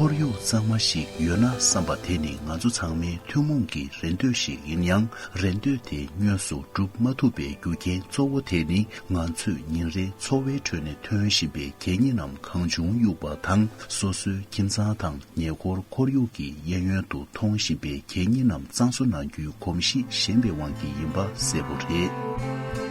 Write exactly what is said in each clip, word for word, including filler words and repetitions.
ཁོར་ཡུག་གཙང་མ་ཞིག་ཡོད་ན་བསམ་པ་དེ་ནི་ང་ཚོ་ཚང་མའི་ཐུན་མོང་གི་རེ་འདོད་ཞིག་ཡིན་ཡང་། རེ་འདོད་དེ་དངོས་སུ་འགྲུབ་མ་ཐུབ་པའི་རྒྱུ་རྐྱེན་གཙོ་བོ་དེ་ནི་ང་ཚོས་ཉིན་རེའི་འཚོ་བའི་ཁྲོད་ནས་ཐོན་བཞིན་པའི་གད་སྙིགས་རྣམས་གང་བྱུང་གཡུགས་པ་དང་། སོ་སོའི་ཁྱིམ་ཚང་དང་ཉེ་འཁོར་ཁོར་ཡུག་གི་གཡས་གཡོན་དུ་མཐོང་བཞིན་པའི་གད་སྙིགས་རྣམས་གཙང་བཟོ་གནང་རྒྱུའི་གོམས་གཤིས་ཞན་པའི་དབང་གིས་ཡིན་པ་གསལ་པོ་རེད།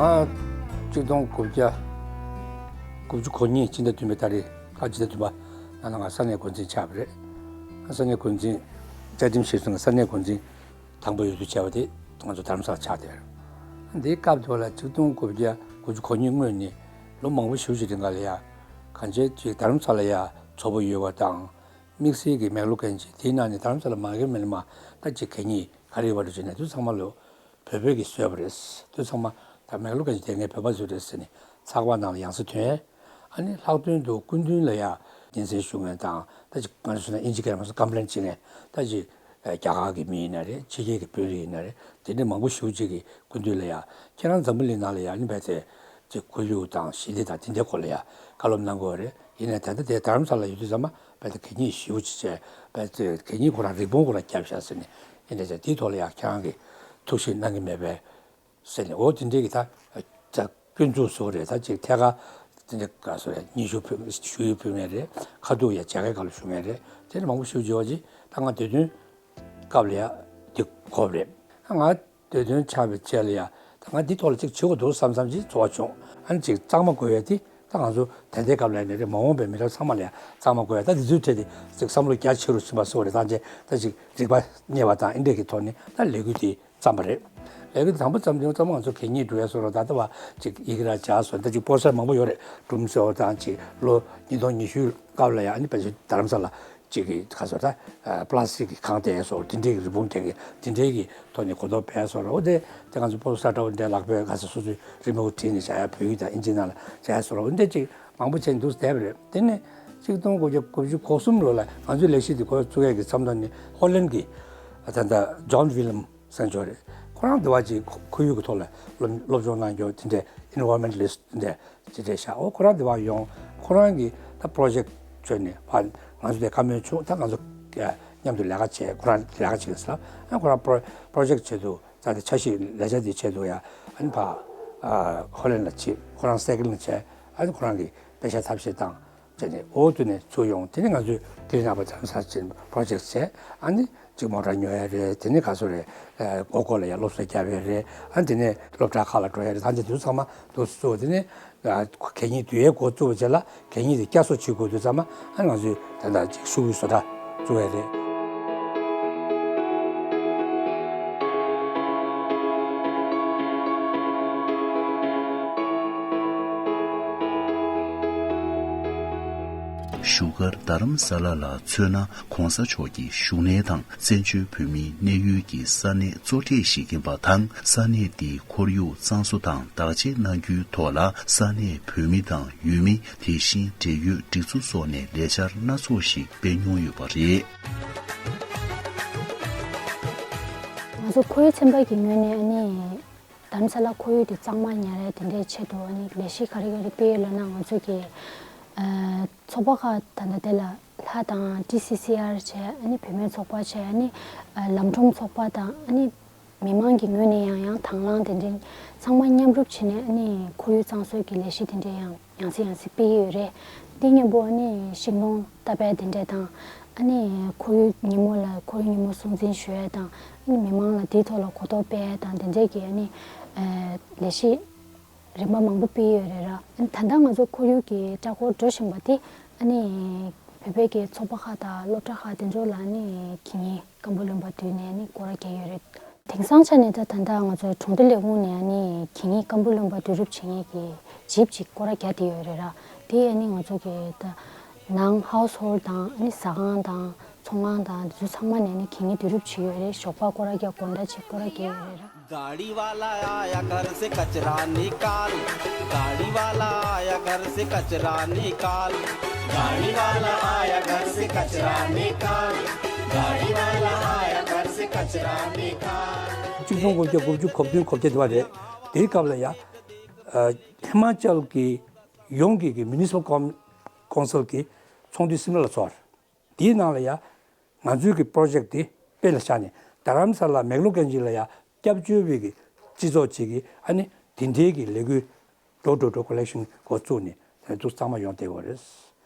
ང་གཅིག་སྟོང་དགུ་བརྒྱ་དགུ་བཅུ་གོ་གཉིས་ཕྱི་ཟླ་བདུན་པའི་ཏ་རིག་ལྷག་ཕྱི་ཟླ་བདུན་པ་ནང་ལ་ང་ས་གནས་འགོ་འཛིན་ཆགས་པ་རེད། ང་ས་གནས་འགོ་འཛིན་བཅའ་ཁྲིམས་གཞིར་བཟུང་ང་ས་གནས་འགོ་འཛིན་དང་པོ་འོས་བསྡུ་བྱས་པ་དེ་ང་ཚོ་རྡ་རམ་ས་ལ་ཆགས་བསྡད་ཡོད། འདིའི་སྐབས་དེ་ལ་གཅིག་སྟོང་དགུ་བརྒྱ་དགུ་བཅུ་གོ་གཉིས་སྔོན་ནས་ལོ་མང་པོ་ཞེ་པོ་ཅིག་རིང་ག་ལ་ཡ་གང་ཅི་ཅིག་རྡ་རམ་ས་ལ་ཡ་ཚོགས་པ་ཡོད་པ་དང་། དམིགས་བསལ་གྱི་མེག་ལོ་གན་ཇི་དེའི་ནང་ནས་རྡ་རམ་ས་ལ་མ་གི་མེ་ལ་མ་ད་ཅིག་གད་སྙིགས་ག་རེ་ཡོད་པ་འགྲོ་ཅིག་ནས་དུས་ཚང་མ་ལོ་བོད་བོད་ཀྱི་བཟོས་པ་རེད། དུས་ཚང་མ་ད་མེག་ལོ་གན་ཇི་དེ་ངའི་བོད་པ་བཟོས་རེད་ཟེར་ནས་ཚགས་པར་ནང་ལ་ཡང་སེ་ཐོན། ཨ་ནི་ལྷག་དོན་དུ་སྐུ་མདུན་ལ་ཡ་སྙན་སེང་ཞུ་མཁན་དང་ད་ཅིག་ང་ཚོ་ན་ཨིན་ཇི་སྐད་ལ་མ་སོང་ཀམ་པི་ལེན་བྱེད་མཁན་ད་ཅིག་རྒྱ་གར་གྱི་མི་ཡིན་ན་རེད། ཕྱི་རྒྱལ་གྱི་དཔོན་རིགས་ཡིན་ན་རེད། དེ་འདྲའི་མང་པོ་ཞེ་པོ་ཅིག་གིས་སྐུ་མདུན་ལ་ཡ་ཁྱེད་རང་འཛམ་བུ་གླིང་ནང་ལ་ཡ་ཨ་ནི་རྦད་དེ་ཅིག་ཁོར་ཡུག་དང་ཞི་བདེ་དང་དེ་འདྲའི་སྐོར་ལ་ཡ་བཀའ་སློབ་གནང་དགོས་རེད། ཡིན་ནའི་ད་ལྟ་དེ་རྡ་རམ་ས་ལ་ཡོད་དུས་ཙམ་པ་རྦད་དེ་གད་སྙིགས་ཞེ་པོ་ཅིག་བྱས། རྦད་དེ་གད་སྙིགས་ཁོ་རང་རི་བོང་ཁོ་རང་བརྒྱབ་བཞག་ཟེར་ནས་ཡིན་ནའི་དེའི་ཐོག་ལ་ཡ་ཁྱེད་རང་གིས་ཐུགས་ཞིབ་གནང་གི་མེད་པས། ཟེར་ནས་འོ་དེ་འདྲའི་གི་ད་ད་སྐྱོན་འཛུགས་བཟོ་རེད། ད་ཅིག་ཐད་ཀར་དེ་འདྲ་ག་སོ་རེད། སྙན་ཞུ་ཕུལ་ཞུ་ཡིག་ཕུལ་མཁན་རེད། ཁ་ཐུག་ཡ་མཇལ་ཁའི་སྐབས་ལ་ཞུ་མཁན་རེད། དེ་འདྲ་མང་པོ་ཞུ་བྱེད་པ་ཅིག་ད་ང་དེ་དོན་སྐབས་ལ་ཡ་དེ་གོ་བ་རེད། ང་དེ་དོན་ཆགས་པའི་རྗེས་ལ་ཡ་ད་ང་འདི་ཐོག་ལ་ཅིག་བྱེད་དགོས་འདུག་བསམ་བསམ་ཅིག་ཚོར་བ་བྱུང་། ཨ་ནི་ཅིག་གཙང་མ་དགོས་ཡ་དེ་ད་ང་ཚོ་ད་ལྟའི་སྐབས་ལ་ནི་རེད། མ་འོངས་པའི་མི་རབས་ཚང་མ་ལ་ཡ་གཙང་མ་དགོས་ཡ། ད་འདི་ཚོའི་གྲས་དེ་ཅིག་བསམ་བློ་རྒྱ་ཆེ་རུ་ཕྱིན་པ་སོགས་རེད། ད་ཅིག་ད་ཅིག་རིག་པ་རྙེད་པ་དང་ཨེ་འདྲས་ཀྱི་ཐོག་ནས་ད་ལས་འགུལ་དེ་བརྩམས་པ་རེད། ལས་ཀ་དང་པོ་བརྩམས་དུས་ཙམ་ང་ཚོ་གད་སྙིགས་འགྲོ་ཡ་སོགས་ལ་ད་ལྟ་བ་ཅིག་ཡི་གེ་ར་སྦྱར་སོགས་ད་ཅིག་པོ་སར་མང་པོ་ཡོད་རེད། སྒྲུང་སོགས་དང་ཅིག་ལོ་ཉིས་སྟོང་ཉི་ཤུ་སྐབས་ལ་ཡང་ཨ་ནི་ཕལ་ཆེར་རྡ་རམ་ས་ལ་ཅིག་གི་ག་སོགས་ད་པ་ལ་སི་ཊིག་གི་ཁང་དེ་སོགས་དེ་འདྲའི་གི་རི་བོང་དེ་གི་དེ་འདྲའི་གི་ཐོག་ནས་གོ་རྟོགས་སྤེལ་སོགས་རེད། འོ་དེ་དེ་ང་ཚོ་པོ་སར་འདྲ་བོ་འདྲ་ལག་པས་ག་ས་སོ་སོའི་རི་མོ་བྲིས་ནས་བྱ་ཡ་བོད་ཡིག་དང་ཨིན་ཇི་ནང་ལ་བྱ་ཡ་སོགས་རེད། འོ་འདྲ་ཅིག་མང་པོ་བྱས་འདུག་བསྡད་པ་རེད། དེ་ནས་ཆིག་སྟོང་དགུ་བརྒྱ་དགུ་བཅུ་གོ་གསུམ་ལོ་ལ་ང་ཚོའི་ལས་གཞི་འདི་འགོ་བཙུགས་ཡས་ཀྱི་མཚམས་ཐོག་ནས་ཧོ་ལན་གྱི་ད་ལྟ་ཇོན་ཝི་ལམ་སན་ཇོ་རེད། ཁོ་རང་འདི་བ་ཅིག་ཁོར་ཡུག་གི་ཐོག་ལ་སློབ་སློབ་སྦྱོང་གནང་རྒྱུ་དེ་འདྲའི་ཨེན་ཝའི་རོན་མེན་ཊ་ལི་སི་ཊི་དེ་འདྲའི་ཅིག་འདྲའི་ཤག་འོ་ཁོ་རང་འདི་བ་ཡོང་། ཁོ་རང་གིས་ད་པོ་རོ་ཇེག་ཊི་བྱོས་ནས་ཕར་ང་ཚོ་དེ་བཀའ་མོལ་བྱུང་། ད་ང་ཚོ་མཉམ་དུ་ལས་ཀ་བྱས། ཁོ་རང་ལས་ཀ་བྱེད་ཀྱི་ཟེར། ཨ་ཁོ་རང་པོ་རོ་ཇེག་ཊི་ཆེད་དུ་ད་ལྟ་འཆར་གཞི་ལས་འཆར་འདི་ཆེད་དུ་ཡ་ཨ་ནི་ཕར་ཧོ་ལན་ལ་ཕྱིན། ཁོ་རང་སེ་ཀི་ལན་བྱས། ཨ་ནི་ཁོ་རང་གིས་པེ་ཤ་ཐབས་ཤེས་བཏང་། བྱས་ནས་འོ་དུ་ནས་ཚུར་ཡོང་། དེ་ནས་ང་ཚོས་ཀི་ལིན་ཨབ་ཛ་རམ་ས་ལ་ཕྱིན་པྲོ་ཇེག་ཊི་བྱས། ཨ་ནི་གཅིག་མོ་ཊ་ཉོ་ཡ་རེད། དེ་ནས་ག་ཚོད་རེད། ཨ་སྒོ་སྒོ་ལ་ཡ་སློབ་གསོ་རྒྱབ་ཡ་རེད། ཨ་དེ་ནས་སློབ་གྲྭ་ཁག་ལ་འགྲོ་ཡ་རེད། ད་ཅི་དུས་ཚང་མ་དུ་སུ་དེ་ནས་ཨ་གད་སྙིགས་དུས་ཡའི་འགོ་བཙུགས་པ་བྱས་ལ་གད་སྙིགས་དེ་བསྐྱར་གསོ་བྱེད་དགོས་དུས་ཚང་མ་ཨ་ང་ཚོས་ད་ལྟ་ཅིག་ཤོག་གུའི་བཟོ་གྲྭ་བཙུགས་ཡ་རེད། བཞུགས་སྒར་རྡ་རམ་ས་ལ་ལ་མཚོན་ན། ༸གོང་ས་མཆོག་གི་བཞུགས་གནས་དང་བཙན་བྱོལ་བོད་མིའི་གནས་ཡུལ་གྱི་ས་གནས་གཙོ་གྲས་ཤིག་ཡིན་པ་དང་། ས་གནས་འདིའི་ཁོར་ཡུག་གཙང་བཟོ་དང་བདག་གཅེས་གནང་རྒྱུའི་ཐོག་ལ། ས་གནས་བོད་མི་དང་ཡུལ་མི། དེ་བཞིན་འབྲེལ་ཡོད་སྒྲིག་འཛུགས་སོགས་ནས་ལས་འཆར་སྣ་ཚོགས་ཤིག་སྤེལ་མྱོང་ཡོད་པ་རེད། ང་ཚོ་ཁོར་ཡུག་ཚན་པ་གི་ངོས་ནས་ཨ་ནི། རྡ་རམ་ས་ལ་ཁོར་ཡུག་དེ་གཙང་མ་ཉར་ཡ་དེ་འདྲའི་ཆེད་དུ་ཨ་ནི་ལས་གཞི་ག་རེ་ག་རེ་སྤེལ་ཡོད་ལབ་ན། ང་ཚོ་གི་ཨ་ཚོགས་པ་ཁག་ད་ལྟ་དེ་ལ་ལྷ་དང་ཊི་སི་སི་ཨར་བྱས། ཨ་ནི་བུད་མེད་ཚོགས་པ་བྱས། ཨ་ནི་ཨ་ལམ་ཁྲོམ་ཚོགས་པ་དང་། ཨ་ནི་མི་མང་གི་ངོས་ནས་ཡང་ཡང་དང་བླངས་དེ་འདྲའི་ཚང་མ་མཉམ་རུབ་བྱས་ནས། ཨ་ནི་ཁོར་ཡུག་གཙང་བཟོ་གི་ལས་གཞི་དེ་འདྲའི་ཡང་ཡང་སེ་ཡང་སེ་སྤེལ་གྱི་ཡོད་རེད། དེ་མཉམ་པོ་ཨ་ནི་ཤིང་སྡོང་བཏབ་པའི་དེ་འདྲ་དང་། ཨ་ནི་ཁོར་ཡུག་ཉིན་མོ་ལ་ཁོར་ཡུག་ཉིན་མོ་སྲུང་བརྩི་ཞུ་ཡ་དང་། ཨ་ནི་མི་མང་ལ་དེའི་ཐོག་ལ་གོ་རྟོགས་སྤེལ་ཡ་དང་དེ་འདྲའི་གི་ཨ་ནི་ཨ་ལས་གཞི་རིམ་པ་མང་པོ་སྤེལ་ཡོད་རེད་ར། ཨ་ནི་ད་ལྟ་ང་ཚོ་ཁོར་ཡུག་གི་ལྟ་སྐོར་འགྲོ་བཞིན་པ་དེ་ཨ་ནི་བོད་པའི་གི་ཚོགས་པ་ཁག་དང་སློབ་གྲྭ་ཁག་དེ་ཚོ་ལ་ཨ་ནི་གད་སྙིགས་སྐམ་པོ་རློན་པ་བསྡུས་ནས་ཨ་ནི་སྐོར་ར་རྒྱག་ཡོད་རེད། དེང་སང་ཆ་ནས་ད་ད་ལྟ་ང་ཚོའི་གྲོང་སྡེ་ལས་ཁུངས་ནས་ཨ་ནི་གད་སྙིགས་སྐམ་པོ་རློན་པ་བསྡུ་རུབ་བྱེད་མཁན་གྱི་ཇིབ་ཅིག་སྐོར་ར་རྒྱག་བསྡད་ཡོད་རེད་ར། དེ་ཨ་ནི་ང་ཚོ་གི་ད་ནང་ཧའུ་སི་ཧོལ་དང་། ཨ་ནི་ཟ་ཁང་དང་ཚོང་ཁང་དང་དེ་ཚོ་ཚང་མ་ནས་ཨ་ནི་གད་སྙིགས་བསྡུ་རུབ་བྱེད་ཡོད་རེད། ཞོགས་པ་སྐོར་ར་རྒྱག་དགོང་དག་ཅིག་སྐོར་ར་རྒྱག་ཡོད་རེད་ར། गाड़ी वाला आया घर से कचरा निकाल, गाड़ी वाला आया घर घर से कचरा निकाल। गाड़ी वाला आया घर से कचरा निकाल। गाड़ी वाला आया घर से कचरा निकाल। གཅིག་སྟོང་དགུ་བརྒྱ་དགུ་བཅུ་གོ་བདུན་གོ་བརྒྱད་དེ་བ་རེད། དེའི་སྐབས་ལ་ཡ། ཨ། ཧི་མ་ཅལ་གྱི་ཡོངས་ཀྱི་གི་མུ་ནི་སི་པལ་ཀོན་ཀོན་སིལ་གྱི་ཚོགས་འདུ་སིམ་ལ་ལ་ཚོགས། དེའི་ནང་ལ་ཡ། ང་ཚོའི་གི་པོ་རོ་ཇེཀ་དེ་དཔེ་ལ་བཞག་ནས་རྡ་རམ་ས་ལ་མེག་ལོར་གན་ཇི་ལ་ཡ་སྐྱབས་བཅོལ་བའི་གི་སྤྱི་ཚོགས་ཅིག་གི་ཨ་ནི་དེ་འབྲེལ་གྱི་ལས་འགུལ་door to door collection འགོ་བཙུགས་ནས་དེ་ཚོ་ཚང་མ་ཡོང་བསྡད་ཡོད་རེད།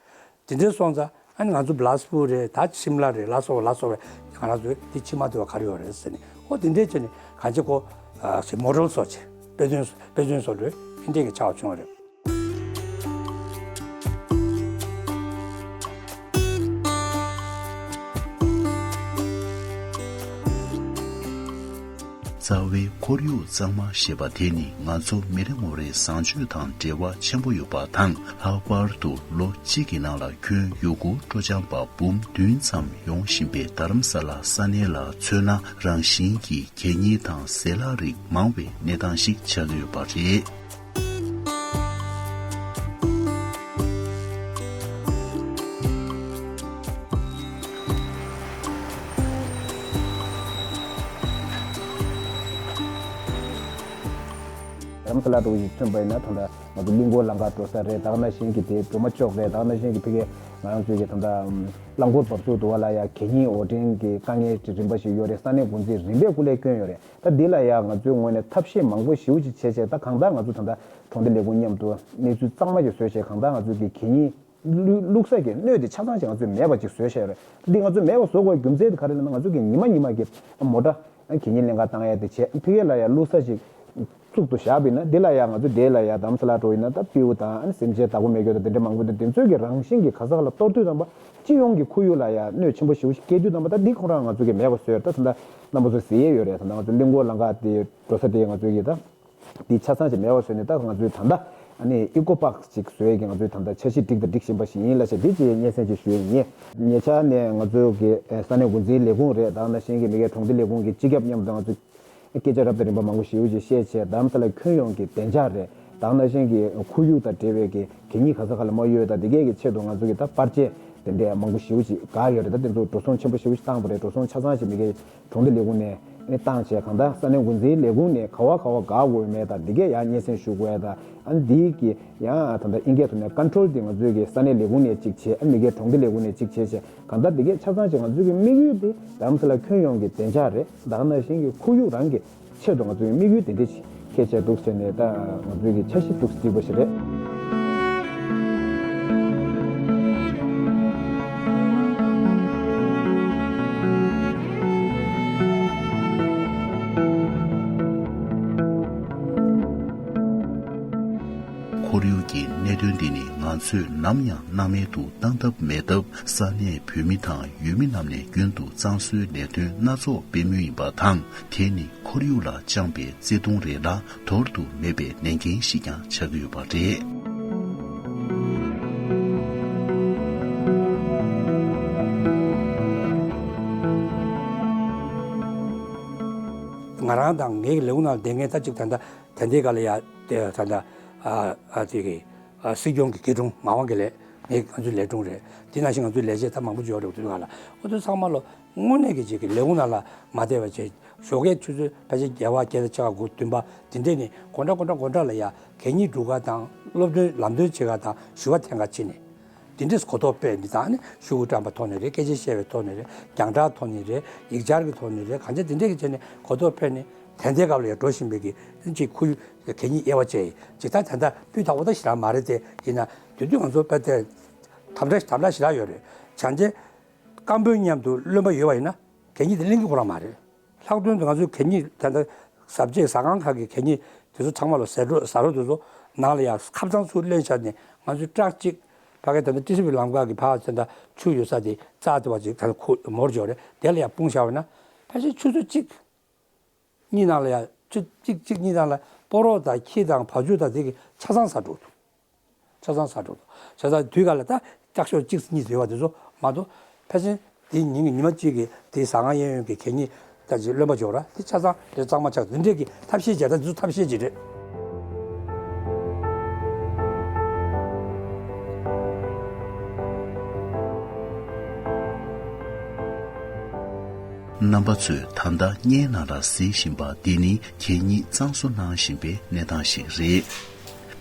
དེ་འདྲའི་སོང་ཙང་ཨ་ནི་ང་ཚོ་བི་ལཱ་སི་པུར་རེད། ད་ཤིམ་ལ་རེད། ལ་སོགས་ལ་སོགས་པའི་ང་རང་ཚོའི་དེ་ཕྱི་མ་དེ་བ་ག་རེ་ཡོད་རེད་ཟེར་ནས། ཨོ་དེ་འདྲའི་བྱས་ནས་གང་ཅི་ཁོ་ཨ་སི་མོ་ཌེལ་བཟོ་བྱས། དཔེ་མཚོན་དཔེ་མཚོན་བཟོ་འདྲ་ཨེ་འདྲས་ཀྱི་ཆགས་བྱུང་བ་རེད། རྩ་བའི་ཁོར་ཡུག་གཙང་མ་ཞེས་པ་དེ་ནི་ང་ཚོ་མི་རེ་ངོ་རེའི་བཟང་སྤྱོད་དང་འབྲེལ་བ་ཆེན་པོ་ཡོད་པ་དང་། ལྷག་པར་དུ་ལོ་གཅིག་གི་ནང་ལ་ཁྱོན་ཡུ་གུར་སྤྲོ་འཆམ་པ་འབུམ་བདུན་ཙམ་ཡོང་བཞིན་པའི་རྡ་རམ་ས་ལ་ས་གནས་ལ་མཚོན་ན། རང་བཞིན་གྱིས་གད་སྙིགས་དང་ཟས་ལྷག་རིགས་མང་བའི་གནས་སྟངས་ཤིག་ཆགས་ཡོད་པ་རེད། རྡ་རམ་ས་ལ་འགྲོ་བཞིན་མཚོན་པ་ཡིན་ན། ད་ལྟ་ང་ཚོ་གླིང་སྐོར་ལམ་ཁ་འགྲོ་ས་རེད། ད་ག་ནང་བཞིན་གྱི་དེ་སྒྲོལ་མ་ལྕོག་རེད། ད་ག་ནང་བཞིན་གྱི་ཕ་གི་ང་རང་ཚོའི་གི་ད་ལྟ་རླངས་འཁོར་འབབ་ཚུགས་འདུག་བ་ལ་ཡ་གད་སྙིགས་འོར་འདྲེན་གྱི་དཀའ་ངལ་རིམ་པ་ཞིག་ཡོད་རེད། ས་གནས་འགོ་འཛིན་རིམ་པས་སྐུ་ལས་བསྐྱོན་ཡོད་རེད། ད་འདི་ལ་ཡ་ང་ཚོའི་ངོས་ནས་ཐབས་ཤེས་མང་པོ་ཞེ་པོ་ཅིག་བྱས་བྱས། ད་གང་ལྟར་ང་ཚོ་ད་ལྟ་གྲོང་སྡེ་ལས་ཁུངས་མཉམ་དུ་གནས་ཚུལ་གཙང་མ་ཞིག་བཟོས་བྱས། གང་ལྟར་ང་ཚོའི་གི་གད་སྙིགས་བླུགས་ས་གི་སྣོད་དེ་ཆ་ཚང་ཞིག་ང་ཚོས་མེད་པ་ཅིག་བཟོས་བཞག་ཡོད་རེད། འདི་ང་ཚོས་མེད་པ་བཟོ་དགོས་རྒྱུ་མཚན་དེ་ག་རེ་ལབ་ན། ང་ཚོ་གི་ཉི་མ་ཉི་མ་གི་མོ་ཊ་གད་སྙིགས་ལེན་ག་བཏང་ཡ་དེ་བྱས། ཕ་གི་ལ་ཡ་བླུགས་ས་ཞིག་བཙུགས་ཏུ་བཞག་པ་ཡིན་ན། འདི་ལ་ཡ་ང་ཚོ་དེ་ལ་ཡ་རྡ་རམ་ས་ལ་འགྲོ་ཡིན་ན། ད་སྤྲེའུ་དང་ཨ་ནི་སེམས་ཅན་བདག་པོ་མེད་མཁན་དང་དེ་འདྲ་མང་པོ་འདུག་དེ་ཚོའི་གི་རང་བཞིན་གྱི་ག་ས་ག་ལ་གཏོར་དུས་ཙམ་པ་སྤྱི་ཡོངས་ཀྱི་ཁོར་ཡུག་ལ་ཡ་གནོད་ཆེན་པོ་ཞེ་པོ་ཞིག་སྐྱེལ་དུས་ཙམ་པ། ད་འདི་ཁོ་རང་ང་ཚོ་གི་མེད་པ་བཟོས་ཡོད་རེད། ད་ད་ལྟ་རྣམ་པ་ཚོ་གཟིགས་ཡས་ཡོད་རེད། ད་ལྟ་ང་ཚོ་གླིང་སྐོར་ལམ་ཁ་དེ་འགྲོ་ས་དེ་ང་ཚོའི་གི་ད། འདི་ཆ་ཚང་ཅིག་མེད་པ་བཟོས་ནས། ད་ང་ཚོའི་ད་ལྟ་ཨ་ནི་ཨི་ཀོ་པཱག་ཅིག་བཟོ་ཡས་ཀྱི་ང་ཚོའི་ད་ལྟ་འཆར་གཞི་སྒྲིག་དང་སྒྲིག་བཞིན་པ་ཞིག་ཡིན་ལབ་བྱས། འདི་ཅིག་སྙན་སེང་ཅིག་ཞུ་ཡས་ཡིན། ཉེ་ཆར་ནས་ང་ཚོའི་གི་ས་གནས་འགོ་འཛིན་ལས་ཁུངས་རེད། ད་ག་ནང་བཞིན་གྱི་མི་སྒེར་གྲོང་སྡེ་ལས་ཁུངས་ཀྱི་སྤྱི་ཁྱབ་མཉམ་དུ་ང་ཚོ་སྐད་ཆ་རབ་དང་རིམ་པ་མང་པོ་ཞེ་པོ་ཅིག་བཤད་བྱས། རྡ་རམ་ས་ལ་ཁྱོན་ཡོངས་ཀྱི་བདེ་འཇགས་རེད། ད་ག་ནང་བཞིན་གྱི་ཁོར་ཡུག་དང་འབྲེལ་བའི་གི་གད་སྙིགས་ག་ས་ག་ལ་མ་གཡོས་དང་། འདི་གས་ཀྱི་ཆེད་དུ་ང་ཚོ་གི་ད་པར་ཆས་དེ་འདྲས་མང་པོ་ཞེ་པོ་ཅིག་བཀག་ཡོད་རེད། ད་དེ་ཚོ་འགྲོ་སོང་ཆེན་པོ་ཞེ་པོ་ཅིག་བཏང་བ་རེད། འགྲོ་སོང་ཆ་ཚང་ཞིག་མི་སྒེར་གྲོང་སྡེ་ལས་ཁུངས་ནས་ཨ་ནི་བཏང་བྱས། གང་ལྟར་ས་གནས་འགོ་འཛིན་ལས་ཁུངས་ནས་ག་བ་ག་བ་དགག་དགོས་མེད་དང་། འདི་གས་ཡང་སྙན་སེང་ཞུ་དགོས་དང་། ཨ་ནི་འདི་གི་ཡང་ད་ལྟ་ཨིན་སྐད་ཐོག་ནས་ཀོན་ཊོལ་དེ་ང་ཚོའི་གི་ས་གནས་ལས་ཁུངས་ནས་གཅིག་བྱས། ཨ་མི་སྒེར་གྲོང་སྡེ་ལས་ཁུངས་ནས་གཅིག་བྱས་བྱས། གང་ལྟར་འདི་གས་ཆ་ཚང་ཞིག་ང་ཚོའི་གི་དམིགས་ཡུལ་དེ་རྡ་རམ་ས་ལ་ཁྱོན་ཡོངས་ཀྱི་བདེ་འཇགས་རེད། ད་ག་ནང་བཞིན་གྱི་ཁོར་ཡུག་རང་གི་ཆེད་དུ་ང་ཚོའི་དམིགས་ཡུལ་དེ་འདྲ་ཞིག་འཁྱེར་བྱས་འདུག་ཟེར་ནས། ད་ང་ཚོའི་གི་འཆར་གཞི་འདུག་བརྩིས་པ་ཞིག་རེད། ཁོར་ཡུག་གི་གནད་དོན་འདི་ནི་ང་ཚོས་ནམ་ཡང་སྣང་མེད་དུ་བཏང་ཐབས་མེད་སྟབས། ས་གནས་བོད་མི་དང་ཡུལ་མི་རྣམས་ནས་རྒྱུན་དུ་གཙང་བཟོའི་ལས་དོན་སྣ་ཚོགས་སྤེལ་མུས་ཡིན་པ་དང་། དེ་ནི་ཁོར་ཡུག་ལ་བཅངས་པའི་བརྩེ་དུང་རེ་ལ་དོར་དུ་མེད་པའི་ལས་འགན་ཞིག་ཀྱང་ཆགས་ཀྱི་ཡོད་པ་རེད། ང་རང་དང་ངའི་ལས་ཁུངས་ནང་བསྡད་མཁན་ད་ཅིག་ད་ལྟ་ད་ལྟའི་སྐབས་ལ་ཡ་དེ་ད་ལྟ་ཨ་ཨ་དེ་གི་ཨ་སྲིད་སྐྱོང་གི་སྐྱིད་གྲོང་ངག་དབང་དགེ་ལེགས་ངའི་ང་ཚོའི་ལས་དྲུང་རེད། དེ་ནང་བཞིན་ང་ཚོའི་ལས་བྱེད་ད་མང་པོ་ཅིག་ཡོད་རེད། དུས་སྒང་ལ་ཨོ་དེ་ཚང་མ་ལོ་དངོས་གནས་ཀྱི་ཅིག་གི་ལས་ཁུངས་ནང་ལ་མ་བསྡད་པ་བྱས། ཞོགས་ཀས་ཆུ་ཚོད་ཕལ་ཆེར་བརྒྱད་པ་བརྒྱད་དང་ཕྱེད་ཀ་དགུ་བདུན་པ་དེ་འདྲས་ནས་དགོང་དྲོ་དགོང་དྲོ་དགོང་དྲོ་ལ་ཡ་གད་སྙིགས་སྒྲུག་ག་དང་། སློབ་སྟོན་ལམ་སྟོན་བྱེད་ག་དང་ཞུ་བ་འཐེན་ག་ཕྱིན་ནས། དེ་འདྲས་གོ་རྟོགས་སྤེལ་ནས་དང་། ཨ་ནི་ཤོག་གུ་བཀྲམ་པ་ཐོག་ནས་རེད། སྐད་ཆ་བཤད་པའི་ཐོག་ནས་རེད། རྒྱང་བསྒྲགས་ཐོག་ནས་རེད། གང་ཅི་དེ་འདྲས་ཀྱི་བྱས་ནས་གོ་རྟོགས་སྤེལ་ནས། ད་ལྟའི་སྐབས་ལ་ཡ་འགྲོ་བཞིན་པའི་གི་ཅིག་ཁོར་ཡུག་གད་སྙིགས་དབྱེ་བ་བཅས་ཅིག་ད་ད་ལྟ་སྤུས་དག་པོ་ད་ཞེ་དྲག་མ་རེད་དེ། ཡིན་ན་དེ་དུས་ང་ཚོ་དཔེ་དེ་དམ་དྲག་དམ་དྲག་ཞེ་དྲག་ཡོད་རེད། བྱང་ཆེན་སྐམ་པོའི་མཉམ་དུ་རློན་པ་ཡོད་པ་ཡིན་ན་གད་སྙིགས་དེ་ལེན་གྱི་ཁོ་རང་མ་རེད། ལྷག་དོན་དུ་ང་ཚོའི་གད་སྙིགས་ད་ལྟ་བཟའ་བཅའི་ཟ་ཁང་ཁག་གི་གད་སྙིགས་དེ་ཚོ་ཚང་མ་ལ་ཟ་འཕྲོ་ཟ་འཕྲོ་དེ་ཚོ་ནང་ལ་ཡ་ཁབ་ཚང་ཚུར་ལེན་བཞག་ནས། ང་ཚོའི་ཊག་གཅིག་ཕ་གི་ད་ལྟ་ཊི་སི་པི་ལམ་ཁ་གི་ཕར་ཚོད་ད་ཆུ་ཡོད་ས་དེ་རྩ་དེ་བ་ཅིག་ད་ལྟ་ཁུ་མོར་འཇོག་རེད། དེ་ལ་ཡ་སྤུངས་བཞག་པ་ན་ཕལ་ཆེར་ཆུ་ཚོད་གཅིག་གཉིས་ནང་ལ་ཡ་ཆུ་གཅིག་གཅིག་གཉིས་ནང་ལ་སྤོ་རོག་དང་ཁྱི་དང་བ་ཕྱུགས་དང་དེ་གི་ཆ་ཚང་ཟ་འགྲོ་འདུག་ཆ་ཚང་ཟ་འགྲོ་འདུག་ཆ་ཚང་དུས་ག་ལ་ད་ལྕགས་ཤོག་གཅིག་གཉིས་ཡོད་པ་དེ་ཚོ་མ་གཏོགས་ཕལ་ཆེར་དེའི་ཉིན་གྱི་ཉི་མ་གཅིག་གི་དེའི་ཟ་ཁང་གཡས་གཡོན་གྱི་གད་སྙིགས་ད་ཅིག་རློན་པ་འཇོག་ར་དེ་ཆ་ཚང་དེ་གཙང་མ་ཆགས། དེ་འདྲས་ཀྱི་ཐབས་ཤེས་བྱས། ད་དེ་ཚོ་ཐབས་ཤེས་ཅིག་རེད། རྣམ་པ་ཚོས་ད་ལྟ་བརྙན་ནང་ལ་གཟིགས་བཞིན་པ་འདི་ནི་གད་སྙིགས་གཙང་བཟོ་གནང་བཞིན་པའི་གནས་སྟངས་ཤིག་རེད།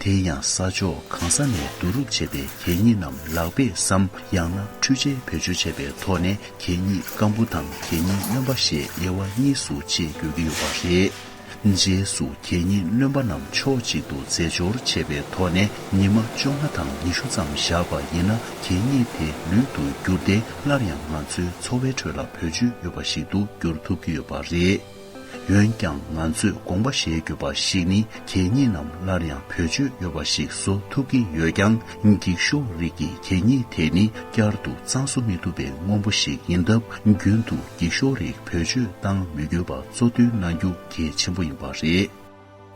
དེ་ཡང་ས་ཕྱོགས་གང་ས་ནས་བསྡུ་རུབ་བྱས་པའི་གད་སྙིགས་རྣམས་ལག་པས་སམ། ཡང་ན་འཕྲུལ་ཆས་བེད་སྤྱོད་བྱས་པའི་ཐོག་ནས་གད་སྙིགས་སྐམ་པོ་དང་གད་སྙིགས་རློན་པ་ཞེས་དབྱེ་བ་གཉིས་སུ་ཕྱེ་དགོས་ཀྱི་ཡོད་པ་རེད། རྗེས་སུ་གད་སྙིགས་རློན་པ་རྣམས་ཕྱོགས་གཅིག་ཏུ་རྫས་སྦྱོར་བྱས་པའི་ཐོག་ནས་ཉི་མ་བཅོ་ལྔ་དང་ཉི་ཤུ་ཙམ་བཞག་པ་ཡིན་ན། གད་སྙིགས་དེ་ལུད་དུ་འགྱུར་ཏེ། སླར་ཡང་ང་ཚོའི་འཚོ་བའི་ཁྲོད་ལ་བེད་སྤྱོད་ཡོད་པ་ཞིག་ཏུ་འགྱུར་ཐུབ་ཀྱི་ཡོད་པ་རེད། འོན་ཀྱང་ང་ཚོས་དགོངས་པ་བཞེས་དགོས་པ་ཞིག་ནི། གད་སྙིགས་རྣམས་སླར་ཡང་བེད་སྤྱོད་ཡོད་པ་ཞིག་བཟོ་ཐུབ་ཀྱི་ཡོད་ཀྱང་། འགྱིག་ཤོག་རིགས་ཀྱི་གད་སྙིགས་དེ་ནི་བསྐྱར་དུ་གཙང་བཟོ་མི་ཐུབ་པའི་དངོས་པོ་ཞིག་ཡིན་སྟབས། རྒྱུན་དུ་འགྱིག་ཤོག་རིགས་བེད་སྤྱོད་གཏང་མི་དགོས་པ་གཙོ་འདོན་གནང་རྒྱུ་གལ་ཆེན་པོ་ཡིན་པ་རེད།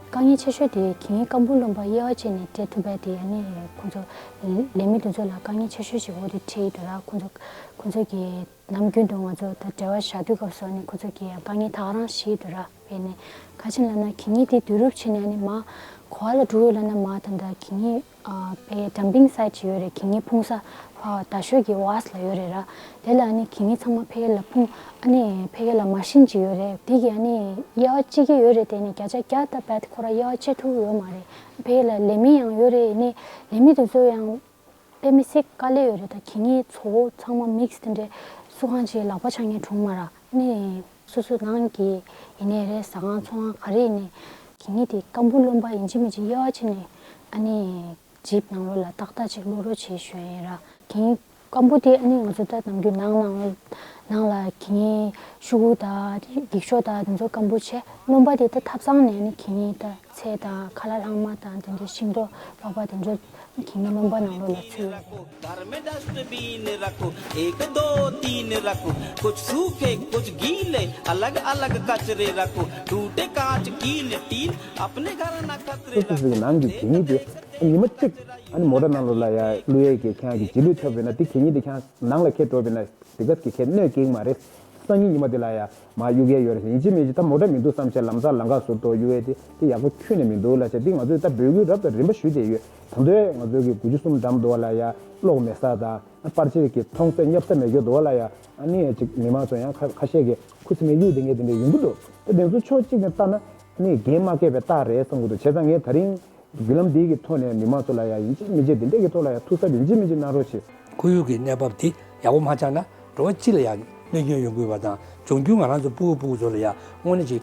དཀའ་ངལ་ཆེ་ཤོས་དེ་གད་སྙིགས་སྐམ་པོ་རློན་པ་དབྱེ་བ་ཕྱེ་ནས་སྤྲད་ཐུབ་པ་དེ། ཨ་ནི་ཁོང་ཚོ་ལས་མི་དེ་ཚོ་ལ་དཀའ་ངལ་ཆེ་ཤོས་ཤིག་འོ་དེ་འཕྲད་ཡོད་འདུག་ར། ཁོང་ཚོ་ཁོང་ཚོ་གིས་ནམ་རྒྱུན་དུ་ང་ཚོ་ད་འབྲེལ་བ་བཞག་དུས་སྐབས་སུ། ཨ་ནི་ཁོང་ཚོ་གིས་དཀའ་ངལ་ད་ག་རང་ཞིག་འདུག་ར། བྱས་ནས་ག་ཅི་ལབ་ན། གད་སྙིགས་དེ་བསྡུ་རུབ་བྱས་ནས། ཨ་ནི་མར་ག་པ་ལ་འགྲོ་ཡོད་ལབ་ན། མར་ད་ལྟ་གད་སྙིགས་ཨ་ཕའི་ཌམ་པིང་སའིཊ་ཅིག་ཡོད་རེད། གད་སྙིགས་ཕུང་ས་ཕར་རྡ་ཤོད་ཀྱི་ཝེསཊ་ལ་ཡོད་རེད་ར། དེ་ལ་ཨ་ནི་གད་སྙིགས་ཚང་མ་ཕ་གི་ལ་ཕུང་། ཨ་ནི་ཕ་གི་ལ་མ་ཤིན་ཅིག་ཡོད་རེད། དེ་གིས་ཨ་ནི་དབྱེ་བ་ཕྱེ་གི་ཡོད་རེད། དེ་ནི་བརྒྱ་ཆ་བརྒྱ་ད་རྦད་ཁོ་རང་དབྱེ་བ་ཕྱེ་ཐུབ་ཀྱི་ཡོད་མ་རེད། ཕ་གི་ལ་ལས་མི་ཡང་ཡོད་རེད། ཨ་ནི་ལས་མི་དེ་ཚོ་ཡང་དཔེ་མི་སྲིད་དཀའ་ལས་ཡོད་རེད། ད་གད་སྙིགས་བཙོག་པོ་ཚང་མ་མིག་སི་དེ་འདྲས་སུ་གང་ཅིག་ལག་པ་འཆང་མཁན་བྱུང་མ་ར། ཨ་ནི་སོ་སོ་ནང་གི་ཡིན་ནའི་རེད། ཟ་ཁང་ཚོང་ཁང་ག་རེ་ཡིན་ནའི། གད་སྙིགས་དེ་སྐམ་པོ་རློན་པ་ཡིན་གཅིག་མིན་གཅིག་དབྱེ་བ་ཕྱེ་ནས། ཨ་ནི་ཇིབ་ནང་ལོགས་ལ་ཏག་ཏག་ཅིག་བླུག་རོགས་བྱེད་ཞུ་ཡ་ཡིན་ར། གད་སྙིགས་སྐམ་པོ་དེ་ཨ་ནི་ང་ཚོ་ད་ནམ་རྒྱུན་ནང་ནང་ནང་ལ་གད་སྙིགས་ཤོག་གུ་དང་འགྱིག་ཤོག་དང་དེ་ཚོ་སྐམ་པོ་བྱས། རློན་པ་དེ་ད་ཐབ་ཚང་ནས་ཨ་ནི་གད་སྙིགས་ད་ཚལ་དང་ཁ་ལག་ལྷག་མ་དང་དེ་འདྲའི་ཤིང་ཏོག་པགས་པ་དེ་ཚོ་གད་སྙིགས་རློན་པ་ནང་ལོགས་ལ་ཚུད་ཡོད། घर में डस्टबिन रखो, एक दो तीन रखो, कुछ सूखे कुछ गीले, अलग अलग कचरे रखो, टूटे कांच कील टीन, अपने घर ना खतरे སོ་སོ་སོའི་ནང་གི་གད་སྙིགས་དེ་ཉི་མ་གཅིག་ཨ་ནི་མོ་ཊ་ནང་ལོགས་ལ་ཡ་བླུག་ཡས་ཀྱི་ཁྱེད་རང་གི་རྗེས་ལུས་ཐོབ་པས་ན། དེ་གད་སྙིགས་དེ་ཁྱེད་རང་ནང་ལ་འཁྱེར་འགྲོ་བས་ན། དེ་ག་གི་ཁྱེད་གནོད་སྐྱེལ་གྱི་མ་རེད། སང་ཉིན་ཉི་མ་དེ་ལ་ཡ་མར་གཡུག་ཡས་ཡོད་རེད། ཡིན་གཅིག་མིན་གཅིག་ད་མོ་ཊ་མི་འདུག་བསམ་བྱས་ལམ་སང་ལམ་ཁ་ཟུར་དུ་གཡུག་ཡས་དེ་དེ་ཡག་པོ་ཁྱོན་ནས་མི་འདུག་ལབ་བྱས། དེ་ང་ཚོས་ད་འབོད་སྐུལ་རབ་དང་རིམ་པ་ཞུས་བསྡད་ཡོད། ད་དུང་ང་ཚོའི་གི་དགུ་བཅུ་གསུམ་འགྲམ་དུ་བ་ལ་ཡ་གློག་མེད་ས་དང་པར་ཆས་ཀྱི་མཐོང་ས་བརྙབ་ས་མེད་རྒྱུ་དུ་བ་ལ་ཡ། ཨ་ནི་ཅིག་མི་མང་ཚོ་ཡང་ཁ་ཁ་ཤས་ཀྱིས་ཁུ་སིམ་མེར་གཡུག་བསྡད་མཁན་དེ་འདྲ་ཡོང་གི་འདུག་ད་དེ་ཚོ་ཕྱོགས་གཅིག་ནས་བལྟས་ན་ཨ་ནི་འགན་མ་བཀལ་བའི་རྟགས་རེད་བསམ་གྱི་འདུག་བྱས་ཙང་ངས་ད་རིང་བརྒྱུད་ལམ་འདི་གི་ཐོག་ནས་མི་མང་ཚོ་ལ་ཡ་ཡིན་གཅིག་མིན་གཅིག་འདི་འདྲས་ཀྱི་ཐོག་ལ་ཡ་ཐུགས་གཟབ་ཡིན་གཅིག་མིན་གཅིག་གནང་རོགས་བྱེད། ཁོར་ཡུག་གི་གནས་བབ་འདི་ཡག་པོ་མ་ཆགས་ན་འགྲོ་བ་སྤྱི་ལ་ཡང་གནོད་སྐྱོན་ཡོང་གི་ཡོད་པ་དང་། འབྱུང་འགྱུར་ང་རང་ཚོ་ཕྲུ་གུ་ཕྲུ་གུ་ཚོ་ལ་ཡང་དངོས་གནས་ཅིག་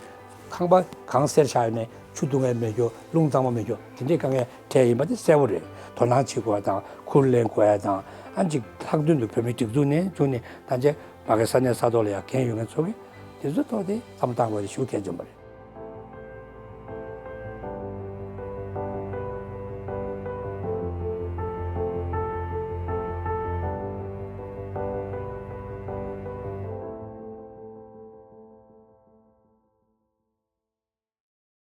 ཁང་པ་གང་སེར་ཆགས་ཡོད་ནའི་ཆུ་འཐུང་ཡས་མེད་རྒྱུ། རླུང་གཙང་མ་མེད་རྒྱུ། དེ་འདྲའི་དཀའ་ངལ་འཕྲད་ཡིན་པ་དེ་གསལ་པོ་རེད། དོ་སྣང་བྱེད་དགོས་ཡ་དང་ཁུར་ལེན་དགོས་ཡ་དང་། ཨ་ཅིག་ལྷག་དོན་དུ་བོད་མིའི་སྒྲིག་འཛུགས་ནས་བྱུང་ནས་ད་ཆ་ཕ་གི་ས་གནས་ས་ཐོག་ལ་ཡང་འགན་ཡོད་མཁན་ཚོ་གིས་དེ་ཚོའི་ཐོག་དེ་བསམ་བློ་བཏང་དགོས་རེད་ཞུ་གལ་ཆེན་པོ་རེད།